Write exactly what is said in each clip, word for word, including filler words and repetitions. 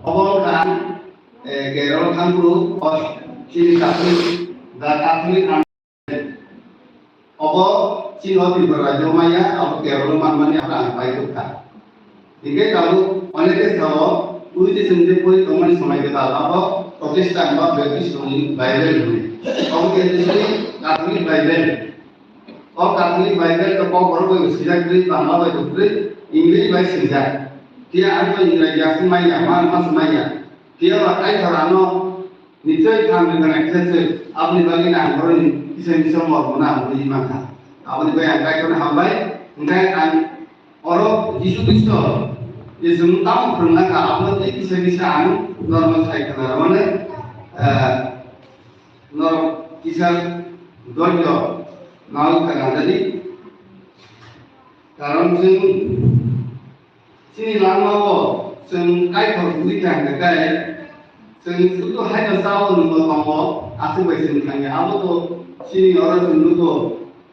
Obo wngkha, eh, Kerala thangphuru, o chini Catholic, the Catholic and obo chini o Tripura rajyo maya, abo Kerala manmani abo ang pai tongkha. Hingke tabuk oneke sao, ui je chwng je pori tongmani somai kwtal abo Protestant ba Baptist ni Bible hwnwi. Obo khe Catholic Bible. O Catholic Bible to kok borok bai bo swijak kwrwi, Bangla bai bo kwrwi, English bai swijak. Phiya ang to Ingraji aswk manya, ma, ma se manya. Phiya ba Kaitor ano nichoi thang ri gana kisa se, aboni bagwi na ang boroni kisa misa mor mona ang bui mankha. Aboni bai ang Kaitor no hambai, hingke ang oro Jisu Khristo je chwng tamo phwrwng nangkha, abo tei kisa kisa ang normal sai khna rwmani, eh, norok kisa doido nawi kha ganjani. Karon chwng chini lama o chwng kaitor wngwi thang khe kai chwng sudu haino chao nungno tongo, aswk bai chwng thangya. Abo to chini oro chwng nugo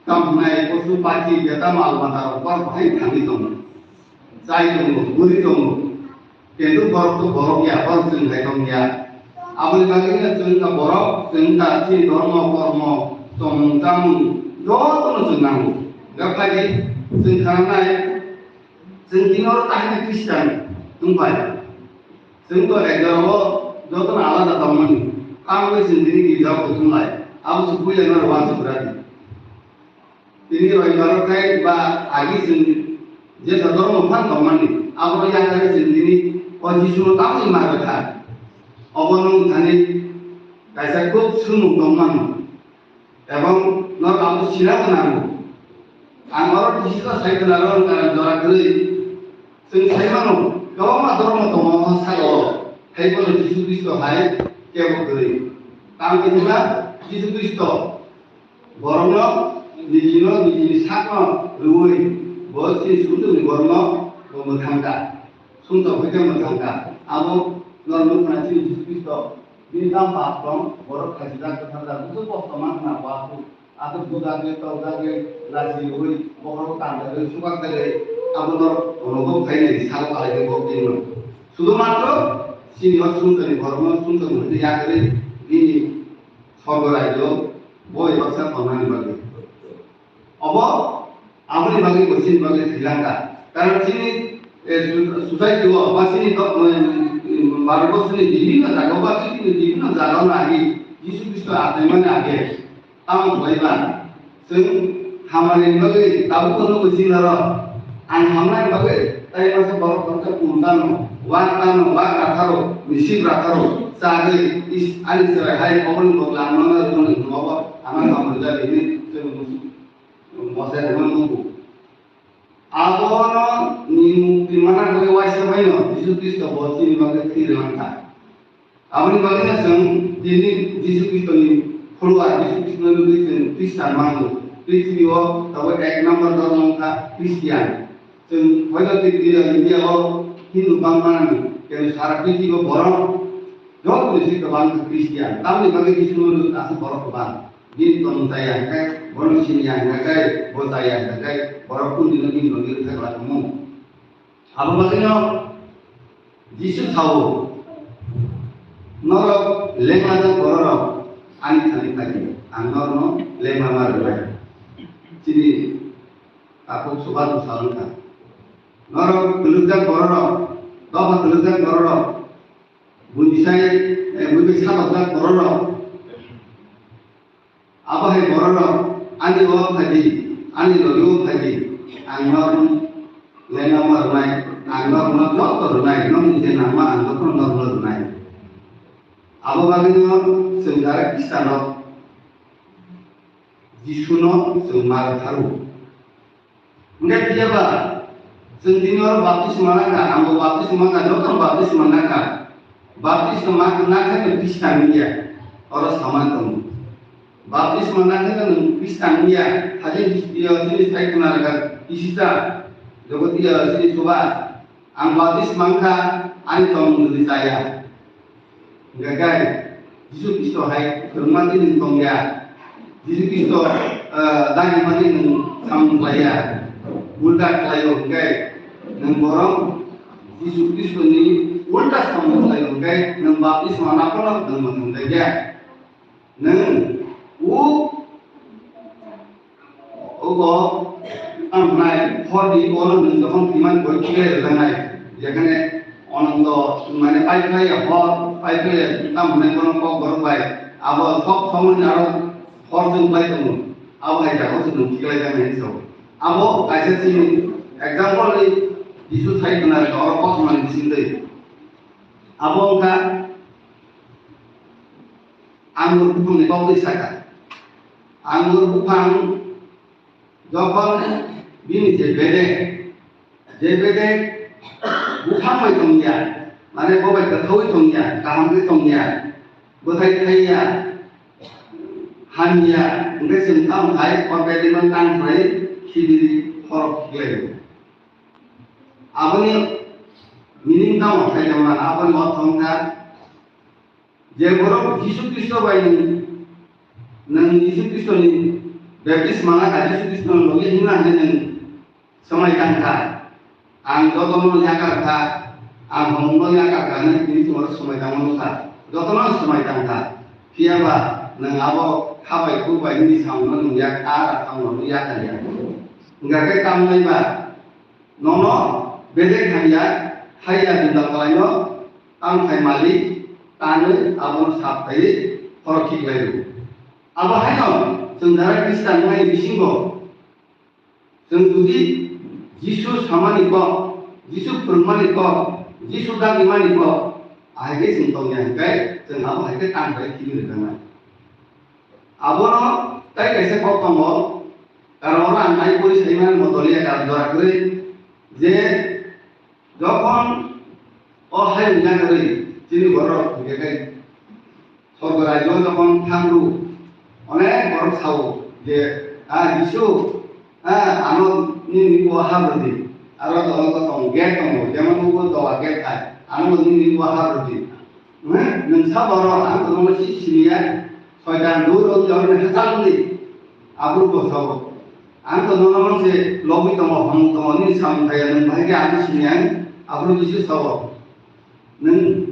tamo hwnai posu paki beta mal mata rok bar bahai thangwi tongo. Chai tongo, guri tongo. Kintu borok to borok ya, borok chwng hai tong ya. Aboni bagwi no chwng wngkha borok, chwng wngkha chini dhormo, kormo, chomung, chamung, jotono chwng nango. Hwnkhe phaidi chwng khananai, chwng tini oro tahini Christian wngpai. Chwng to ek jorao jotono alada tongmani. Tamoni chwng tini girjao kuthumlai. Abo se puila no uansuk radi. Tini roibaro khai ba agi chwng jesa dhormo phan tongmani, aboro yakarwi chwng tini o Jisuno tamoni ma rwkha. Obo nwng thani kaisa kuk swngmung tongmano, ebong norok abo sina bo nango. Ang oro kisisa sai khwnaro wngkha jora kwrwi. Chwng sai mano, kwbangma dhormo tongo o salo, hai bono Jisu Khristo hai kebo kwrwi. Tamo hwnba Jisu Khristo borokno nijino, nijini sakno rwui bo chini sumsokni borokno bo mwthangkha, sumsok hwnkhe mwthangkha. Abo norok nukha chini Jisu Khristo bini tamo pap tong, borok khajijak, bwtharjak, bujo kosto mankhna bo aswk. Aswk bujagwi, tokjagwi, lachiui, bokhorok tanjagwi, chubakjagwi, abono rogo phainai salo kalaigwi bo bini. Sudu matro chini o sumsokni borokno sumsok hwnwi yakarwi bini sorgo rajyo bo ebaksa tongnani bagwi. Obo aboni bagwi bo chini bagwi thwilangkha. Karon chini, eh, su-, society o ba chini dok-, eh, Bharat borsoni bibhinno jaga o ba chini bibhinno jaga o nagi Jisu Khristo athaimani age. Tamo khlaiba, chwng hamari bagwi tabuk no bujinaro, ang hamnai bagwi tai masa borok tongkha, pun tano, wak tano, wak ratharo, nisip ratharo, chagwi is ani chwrai hai oboni bokla ang mano rwmani hwnba bo ama hamari jagwi hwnwi chwng mosai rwmani nukgo. Abono ni mukti mana bagwi waisa baino Jisu Khristo bo chini bagwi thwi rwmani kha. Aboni bagwino chwng tini Jisu Khristoni follower, Jisu Khristoni bagwi chwng Christian mango. Prithibi o tabuk ek number dhormo wngkha Christian. Chwng hoito Tripura, India o Hindu bangmani, kebo sara prithibi o borok jotoni se kwbang Christian. Tamoni bagwi Jisu no aswk borok kwbang. Bini tongmung chaya hwnkhe, bono siniya hwnkhe, bo chaya hwnkhe, borok kundino bini logi rwkha kwlai tongmung. Abo bagwino Jisu sao, "Norok lenglajak bororok ani thani phai, ang norokno lenglama rwnai." Chini takhuk Subhas Bwsa wngkha, "Norok kwlwkjak bororok, dopha kwlwkjak bororok, buini sai, eh, buini bai satokjak bororok." Abo hai bororok ani o phaidi, ani logi o phaidi, ang norokno lenglama rwnai, ang norokno joto rwnai, nokni je nangma ang jotono norokno rwnai. Abo bagwino chwng jara Khristanrok Jisuno chwng ma rwtharo. Hwnkhe phiya ba, chwng tini oro baptisma nangkha, angbo baptisma nangkha, jotono baptisma nangkha. Baptisma nangkha no Khristan wngya, oro samani tongo. Baptisma nangkha no Khristan wngya, haje history o chini sai khna rwkha, kisisa, Jogodiya, chini Subhas, ang baptisma wngkha, ani tongmung ni chaya. Hingkhe kai, Jisu Khristo hai phwrwngma tini tong ya. Jisu Khristo, eh, dagimani nwng samung khlai ya. Ulta khlai o hingkhe nwng borok Jisu Khristoni ulta samung khlai nwng baptisma naphano nwng mwthangjakya. Nwng o, obo ang hwnai horni ulo nwng jokhon thwimani boi khiklai rwjaknai, jekhane onondo mane paiphlaiya hor, paiphlaiya tamo hwnai bono kok borok bai abo sob somoni aro hor chwng klai tongo, abo hai jagao se nwng khiklaijaknai hinwi sao. Abo kaisa chini example ni Jisu sai khna oro kothomani bisingtwi. Abo wngkha angur buphangni kokni saka. Angur buphang jokhon bini je bedek, je bedek buphang bai tongya, mane bo bai kwthaui tongya, kaham khe tongya, bwthai thaiya, hamya, hwnkhe chwng tamo khai o bedekno tang khlai khibiri khorok khiklaio. Aboni meaning tamo khaijama, aboni ortho wngkha je borok Jisu Khristo bai nwng, nwng Jisu Khristoni baptisma naka, Jisu Khristoni logi himna hinwi nwng swmai tang kha, ang jotono yakar kha, ang hamungno yakar kha hinwi tini chwng oro swmai tangma nukha, jotono swmai tang kha. Phiya ba nwng abo kha bai khuk bai nini samungno nwng yak, a, a, samungno nwng yakar ya. Hwnkha khe tamnai ba, nono bedek hamya, haiya jundal kalaino, tamthai malik, tanwi abono sap khaiwi khorok khiklai rw. Abo haino chwng jara Khristan wngmani bisingo chwng jodi Jisu samani kok, Jisu phwrwngmani kok, Jisu dagimani kok, ahai khe chwng tongya hwnkhe chwng abo hai khe tamthai khibi rwjaknai. Abono tai kaisa kok tongo, karon oro ang nai pori saimani moto liya karon jora kwrwi je jokhon o hayung yakarwi chini borok hwnkhe tei sorgo rajyo jokhon thangru onek borok sao je, "A Jisu, a ano nini bo habrwdi." Aro dolo to tong gate tongo, jemon bo dola gate hai, ano bo nini bo habrwdi. Nwng sa borok ang tongma si siniya, soitan dur o jor ni hachal ni. Abru bo sao. Ang to nono se lobwi tongo, hamung tongo, nini samung thaya nwng bahai khe ang siniya, abru Jisu sao. Nwng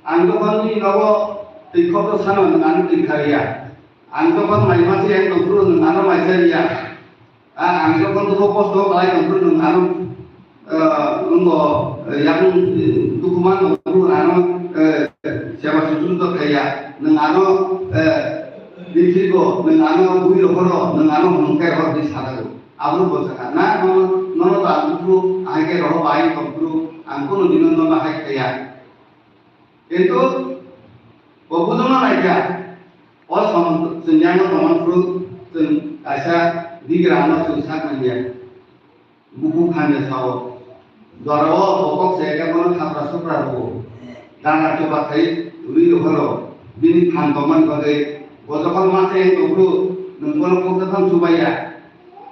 ang jokhon nini nogo twi khokto sano nwng ano twi khariya. Ang jokhon mai masi ang tongphuru nwng ano mai chariya. A, ang jokhon dukho kosto kalai tongphuru nwng ano, eh, nwng bo, eh, yakung, eh, dukhu man tongphuru ano, eh, seba susuruto khaiya. Nwng ano, eh, biphirgo, nwng ano bui rohoro, nwng ano hongkhe rohor di sadago. Abro bo sakha. Na, nono, nono to ang dukhu, ahai khe roho bai tongphuru, ang kono dino nono hai khaiya. Kintu bo bujokno naikha, o som chwng yango tongmani phuru chwng kaisa bigrano chwng sak nangya. Bukhuk hamya sao. Jora o bo kok se khe bono thapra supra rwo. Dana chuba khai ri rohoro. Bini phan tongmani bagwi bo jokhon ma se tong phuru nwng bono kok jokhon chubaiya.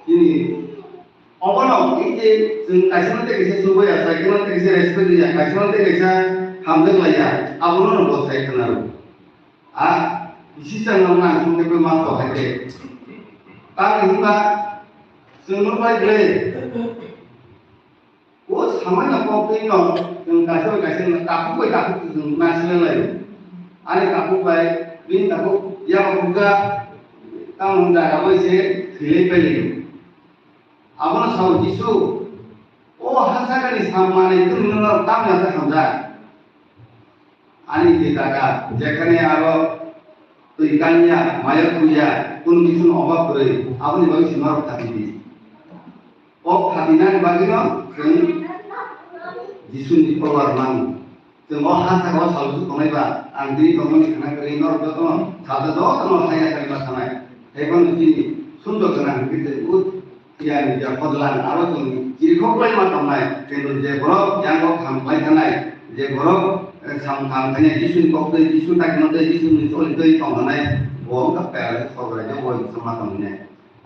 Chini Obono, ei je chwng kaisa no tei kaisa chubai ya, kaisa no tei kaisa respect ya, kaisa no tei kaisa hamjak lai ya, abono no bo sai khna rw. A, bisi chang no nang sung khe ma to hai khe. Tamni hwnba chwng no bai ble. O samai no kok twi no chwng kaisa bai kaisa no takhuk bai takhuk chwng na sile lai. Ani takhuk bai, bini takhuk ya ba khukha, tamo jaga bai se thwilai pai lai. Abono sao Jisu, "O ha sakani sam manwi kwrwngno norok tamni asa hamjak? Ani je jaga, jekhane aro twi kanya, maya kuya, kunu kisuno obab kwrwi, aboni bagwi se norok khati di." O khatinani bagwino chwng Jisuni follower mano. Chwng o ha saka o sal bwswk tongnai ba, ang tini tongmani khna kwrwi norok jotono salsa jotono hai ya kari ma sanai. Hai phano chini sundor gwnang hwnkhe chwng ut tiyani je hodlan aro chwng chirikhok lai ma tongnai, kintu je borok yango kham klai thanai, je borok, eh, sam kham thani Jisuni kok twi, Jisu takno twi, Jisuni choli twi tong thanai, bo wngkha pera sokrai je bo wngkha ma tongmani.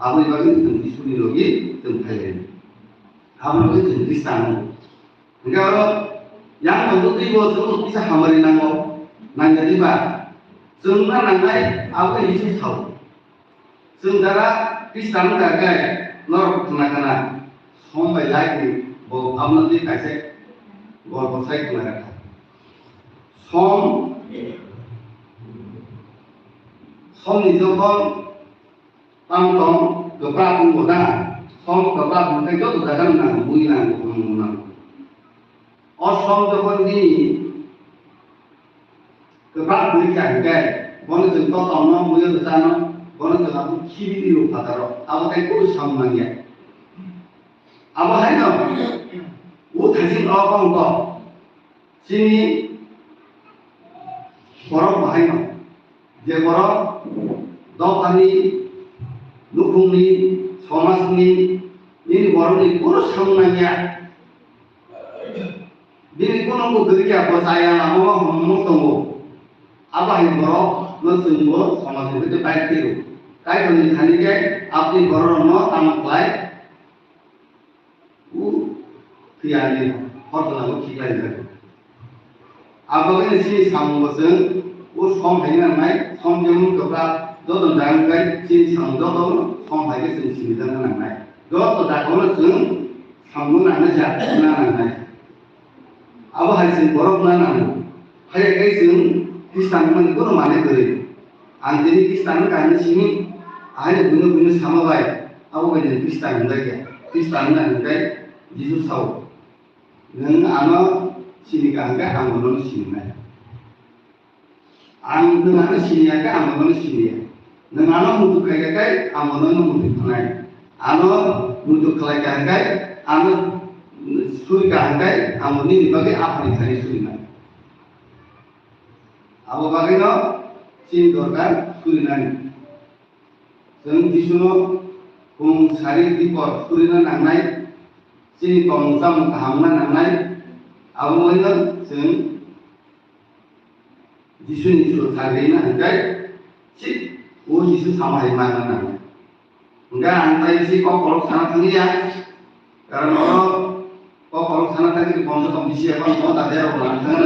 Aboni bagwi chwng Jisuni logi chwng phai lai. Aboni bagwi chwng Khristan wng. Hingke oro yang tongtwtwi bo chwng kisa hamari nango, nangya diba? Chwng na nangnai abo khe Jisu sao. Chwng jara Khristan wngkha khe norok khna khna som bai lai ni bo abono twi kaisa golpo sai khna kha. Som, somni jokhon tang tong kwprak wngbo na, som kwprak wngkhe joto jaga nang, bui nang, bumung nang. O som jokhon bini kwprak bui kha hwnkhe, bono chwng totongno, buino rwchano, bono chwng abo khibi rw phataro, abo tei kunu samung nangya. Abo haino o thaiching o kongkong chini borok bo haino, je borok dophani, nukhungni, somajni, nini borokni kunu samung nangya. Bini kunu bo kwrwi ya, bo chaya lama o hwnmung tongo. Abo hai borok no chwngbo somajni bithi bai phiro. Kaitorni thani khe aboni borok rokno tamo khlai u thwiyani hor tongnago khiklai jago. Aboni chini samung bo chwng o som hai nangnai, som jemon kwprak joto jaga wngkhe chini samung joto som hai khe chwng simi jana nangnai. Joto jaga o chwng samung nangnai, ja nangnai. Abo hai chwng borok na nango. Hai khe chwng Khristan wngmani bono mane kwrwi. Ang tini Khristan wngkha hinwi simi, ahaino buino buino sama bai, abo bai nwng Khristan hwnjak ya. Khristan wngna hwnkhe Jisu sao, "Nwng ano sini ka hwnkhe ang bono sininai." Ang nwng ano sini ya khe ang bono sini ya. Nwng ano muitu khlai kha khe ang bono muitu khlai. Ano muitu khlai kha hwnkhe ano suri kha hwnkhe ang bo nini bagwi aphani thani surinai. Abo bagwino chini dorkar surinani. Chwng Jisuno khung sari dipor surina nangnai, chini tongmung chamung kaham wngna nangnai, abo wngkha chwng Jisuni suru sagri na hwnkhe, chik o Jisu sama hai manna nangnai. Hwnkhe ang tai bisi kok kolok sana thangya, karon oro kok kolok sana thangwi bongso tong bisi ya, bang tong ta derok lang thangna.